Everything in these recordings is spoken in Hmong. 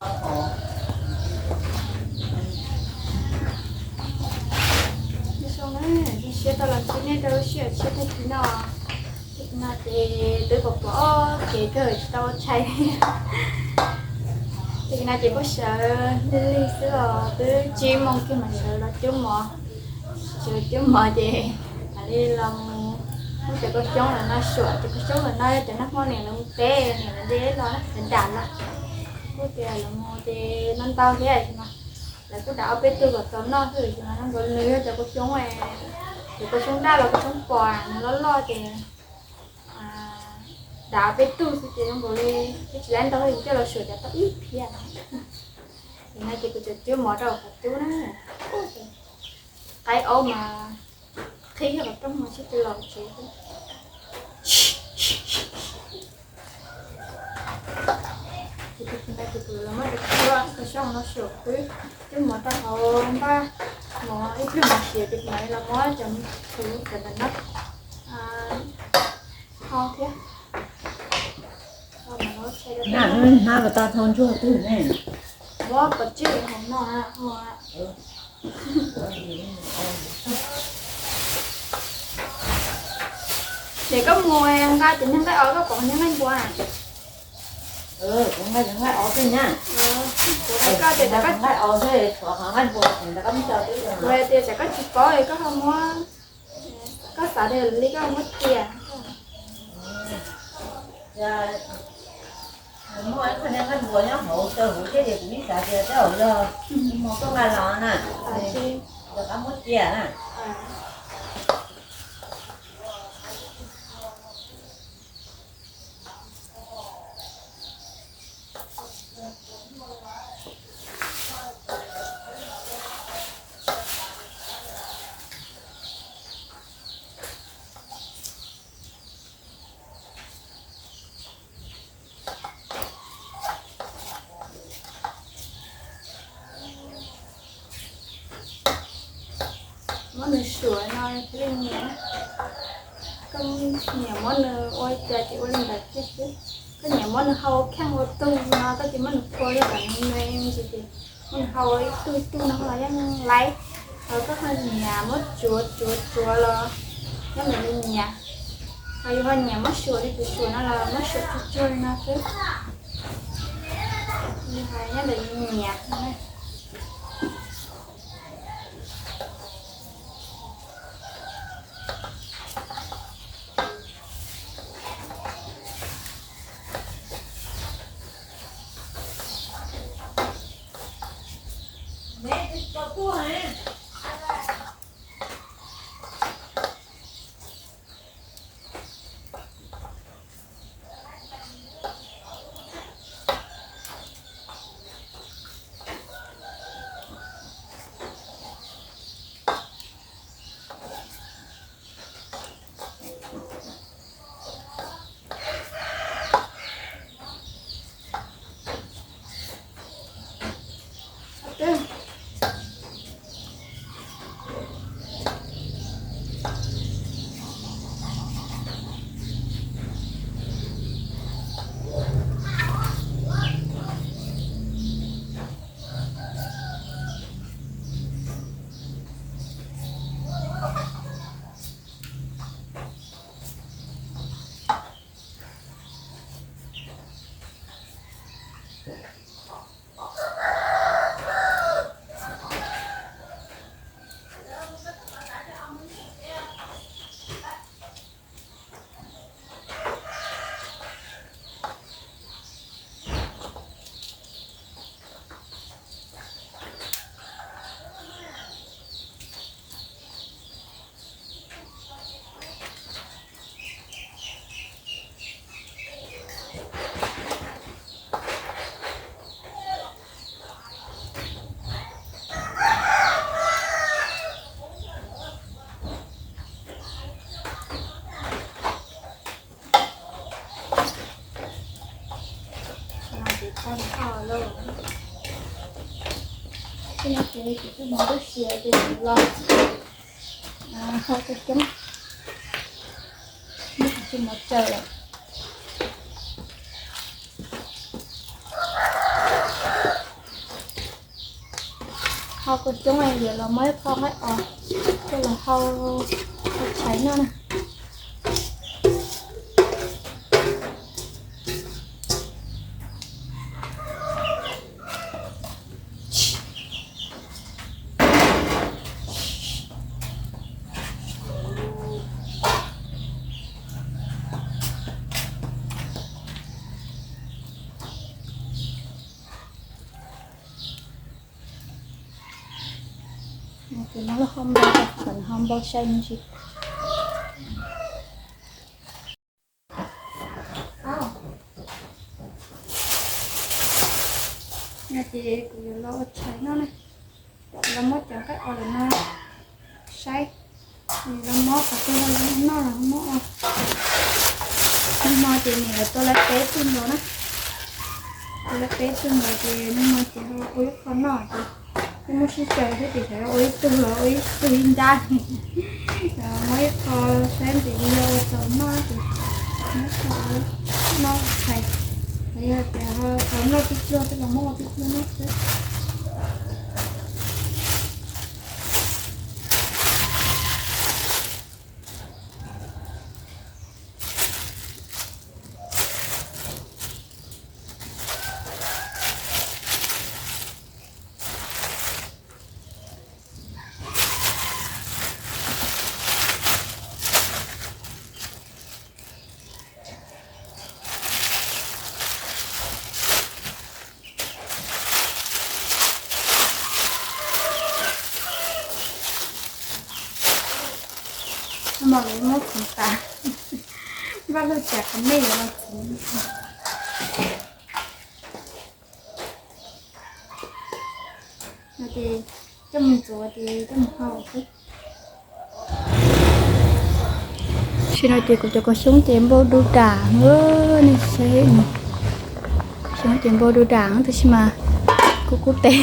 Zoo na, zoo siab tau los ntsib nej rau lub sij hawm tshiab tag kis no. Tag kis no ces twb pom pom kev kawg tsis tau ua tshais. Tag kis no ces kuj sawv lig lig xwb os, twb tsib moos kiag mas sawv los cub mov, sawv cub mov ces mam li los mus muab cov kaus xyoob lawm no suam, cov kaus xyoob lawm no yog cov nag hmo niam lawv mus teb, niam lawv nce los na, lawv dam los, kuj tias lawv mus ces no ntau thiab no, lawv kuj dam ob peb tug kom txaus noj xwb, no nkaus nws yog cov kaus xyoob, cov kaus xyoob daj los kaus xyoob pos nws loj loj ces dam ob peb tug xwb ces zoo nkaus li twb tsis laib ntau, kuv coj los suam cov tau ib phiab. Ces no ces kuv tseem cub mov rau qhov cub na, qaib aub mas qhib qhov rooj mas sib tw los tsev xwb. Ces tus no ces kuv los muab cov kaus xyoob no suam xwb, cub mov rau hauv npaj, mov ib pliag mov siav ces kuv mam li los muab cov, cov ntawm no hau thiab. Hnab los tau thau ntsuag twg ne? Muab pov tseg hauv no. Ces koj mus nqa cov niag nqaij os, koj pom niag nqaij npua na? Kuv nqa cov nqaij os xwb na. Kuv hais koj tias, nqa cov nqaij os xwb, tshuav qhov nqaij npua ntawd koj muab tso twb. Kuv hais tias tsam koj tsis paub es koj ho muab, koj xav tias li koj muab cia. Muaj ib qho niag nqaij npua nyob hauv taw huv thiab ces kuv yeej xav tias tej zaum yog hmo tuaj nqa los na, rov qab muab cia na. Muab nws suav no thiaj li nyiam. Koj nyiam muab nws ua cas ces ua li ntawd kiag xwb. Koj nyiam muab nws hau kheej ua tug no koj ces muab nws phua li kom nws me me ntsis ces muab nws hau ib tug ib tug no los yeej laib. Ho koj ho nyiam muab tsuav tsuav tsuav los nyob ntawm yus nyiam. Ho yus ho nyiam muab suav li kuv suav no los muab suav tsuag tsuag li no xwb. Nyob ntawm yus nyiam. Ces kuv twb mus lub siav ces kuv los hau coob coob, muab kuv tus mov tsaws lawm. Hau kaus xyoob yuav los muab ib qho nqaij os coj los hau, hau tshais noj na. Ces muab lub hau npau, kom nws ho npau sai me ntsis. No ces kuv yuav los ua tshais noj na. Los muab cov nqaij os lawm no saib, los muab qhov twg los noj los muab ua. Nag hmo ces niam lawv tua lawv peb tug ntawd na, tua lawv peb tug ntawd ces nag hmo ces ho ua ib qho noj ces twb muab sib tsaws thiab ces xyov ua ib tug los ua ib tug ib nrab. Muab ib qho saib ntev li yog ua tau noj ces muab ib qho noj tshais, los yog tias tau noj tib pluag tej los muab ua tib pluag noj xwb. Mas lawv muab txiv tas, npaj lub cas qhov nej yuav los txiv. No ces coj mus ntxuav ces coj mus hau xwb. Tam sim no ces kuv cov kaus xyoob ces npau du dam, nej saib, xyoob ces npau du dam tab sis mas kuv kuj teb.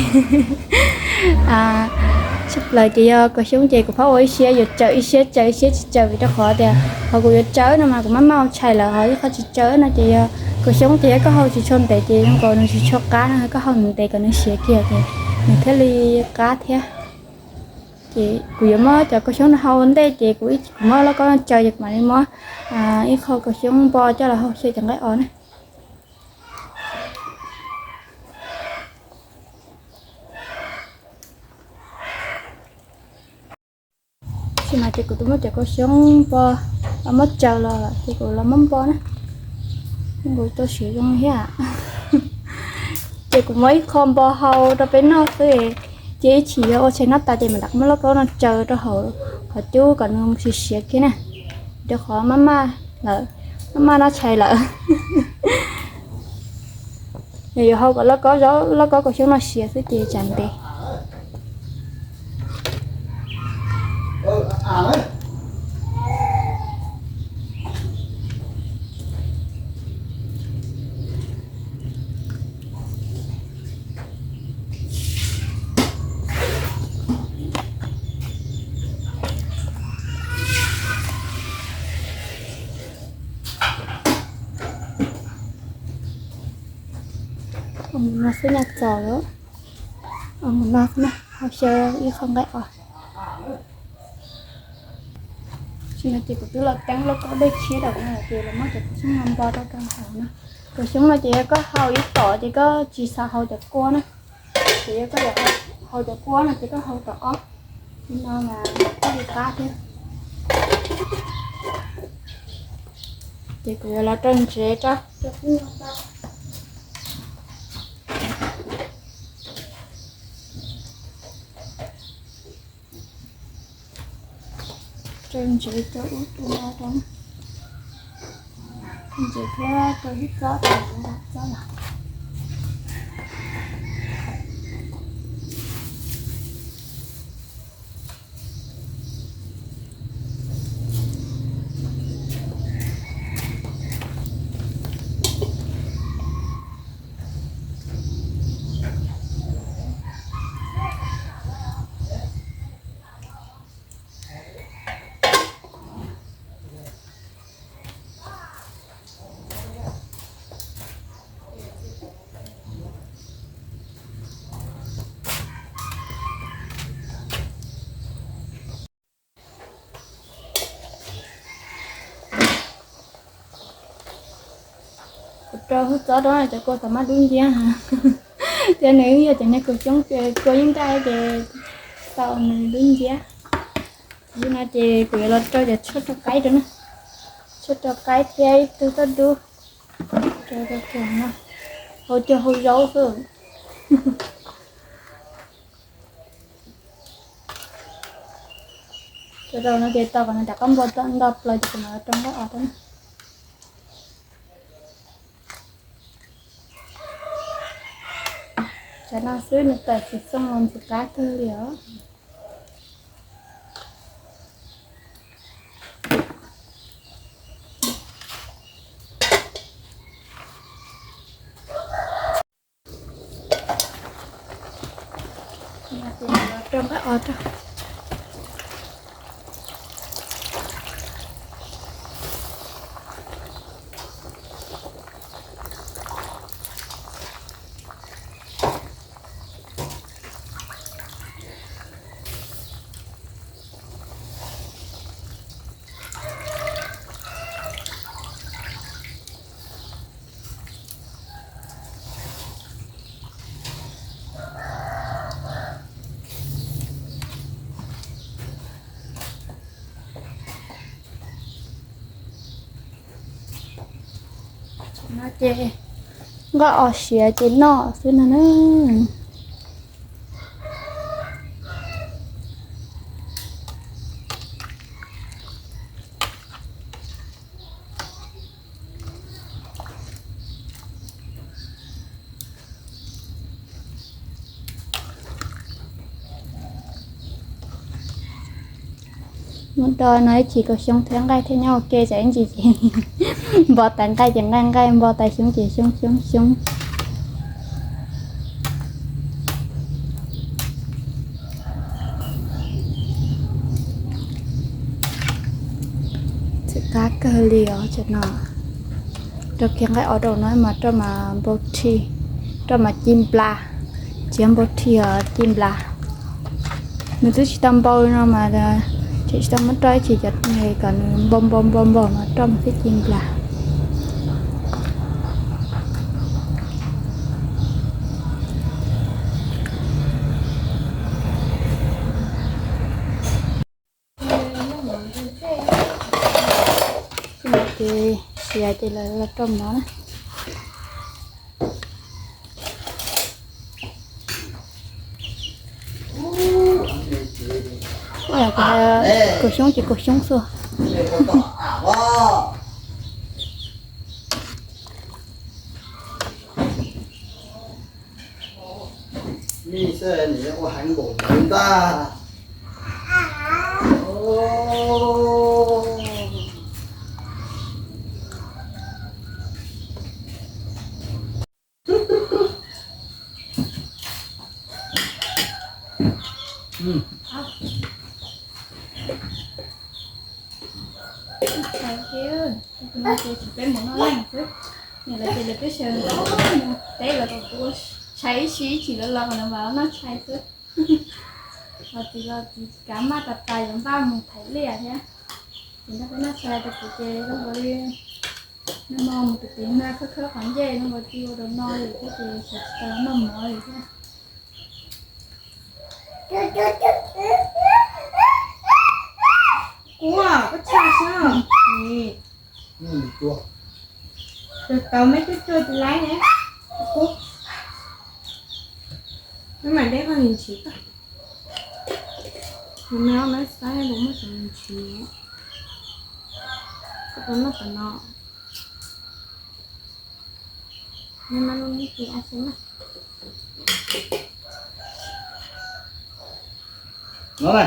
Tshaj plaws ces yog kaus xyoob ces kuv pheej ua ib siab yuav tsaws ib siab, tsaws ib siab tsis tsaws vim rau qhov tias qhov kuv yuav tsaws no mas kuv maj maj ua tshais lawm, ho ib qho tsis tsaws no ces yog kaus xyoob ces yog koj hau tsis tshua ntev ces zoo nkaus nws tsis tshua qab no, koj hau ntev kom nws siav kiag ces nws thiaj li qab thiab. Ces kuv yuav muab cov kaus xyoob no hau ua ntej ces kuv, kuv muab lauj kaub no tsaws ces kuv mam li muab ib qho kaus xyoob npo coj los hau xyaw cov nqaij os na. Tam sim no ces kuv twb muab cov kaus xyoob npo los muab tsaws los ces kuv los muab npo na. Kuv tau siav zoo thiab. Ces kuv muab ib qho npo hau rau peb noj xwb. Ces ib chim yog ua tshais noj tas ces mam li muab lauj kaub no tsaws rau hauv qhov cub kom nws siav siav kiag na. Rau qhov maj maj lawm, maj maj noj tshais lawm. Yog yuav hau kom lauj kaub, lauj kaub kaus xyoob no siav xwb ces tsam ntev. Mus no xwb na, txaus lawm. Mus no xwb na, hau xyaw ib qho nqaij os. Tam sim no ces kuv twb los teeb lauj kaub dej tshiab lawm no ces los muab cov kaus xyoob no npo rau rau hauv na. Kaus xyoob no ces yog koj hau ib tom ces koj tsis xav hau cov kua na. Ces yog koj yuav hau cov kua no ces koj hau tom ob, no mas koj li qab thiab. Ces kuv yuav los rau ntsev rau. Rau ntsev rau ub rau no rau, ntsev thiab rau hib txob rau txob los. Rau hub txob rau cov kua tau mab dub nciab. Ces nws yog cov niag kua xyoob ces kua yeej nqaij ces tau nws dub nciab. Tam sim no ces kuv yuav los rau cov tshuaj rau qaib rau na. Tshuaj rau qaib thiab ib tug toj dub. Rau rau no. Hau cog hau zaub xwb. Rau rau no ces tau kom nws rov qab npo nto plaws ces kuv mam rau nqaij os rau na. Tsam no xwb nws tawm tsis xoo los ntxim qab kawg li os. Rau nqaij os rau. No ces nqaij os siav ces noj xwb no na. Mus do no ib chim kaus xyoob thiab nqaij thiaj nyob ua ke tsam ib ntsis ces npo tas nqaij ces nqaij nqaij, npo tas xyoob ces xyoob xyoob xyoob. Txawm qab kawg li os tam no. Rau kiag nqaij os rau no mas rau mas npau rhi, rau mas ci nplas, tsis yog npau rhi os, ci nplas. Nws twb tsis tau npau no mas tseem tsis tau muab rau ib chim cov kom nws npau npau npau npau mas rau mas thiaj ci nplas. Ces siav ces lawv los rau mov na. Ua kuv hais kaus xyoob ces kaus xyoob xwb. Tsis peb mus noj leej xwb, niam lawv ces lawv twb sawv ntxov mus teb los kom kuv ua tshais ib si ib chim lawv los kom lawv mam los noj tshais xwb. Los txiv los txiv kav maj tas tas yuav npaj mus thaiv liaj thiab. Ces nrog peb noj tshais tas kuv ces zoo nkaus li nag hmo mus tus tiv nag khawb khawb qhov ncej zoo nkaus li ua rau no lawm thiab ces sawv tsis tau noj mov lawm thiab. Kuv, koj tshaj xwb. Tus tau meb cuab cuab tsis laib ne. Kuv, meb mam deb koj ntsis tag. Kuv me ob meb xaib kuv muab cov ntsis. Koj tau noj tom no. Meb mam lub neb tus ab xwb na. No na.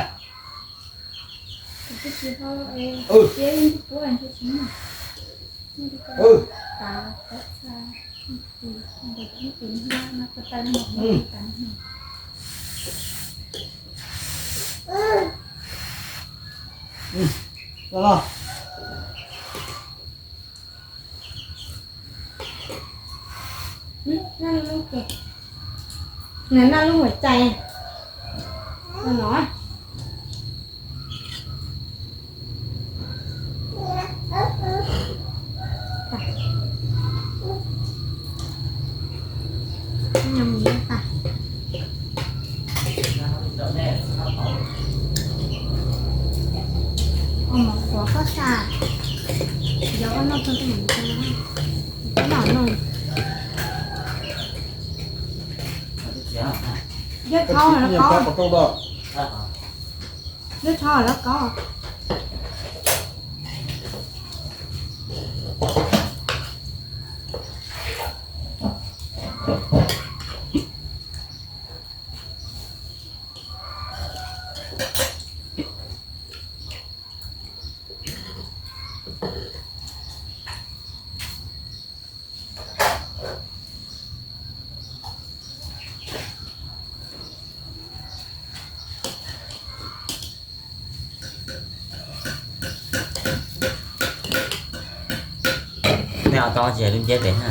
Noj lub huam cai. Ua mov qhuav koj xa, yog koj noj tau tej no, koj noj no. Yog thau los koj, yog thau los koj. Nej ob tog tsis lub nceb pem na.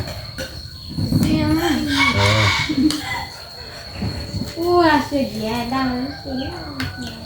Ua xyov diav dau lub xyov.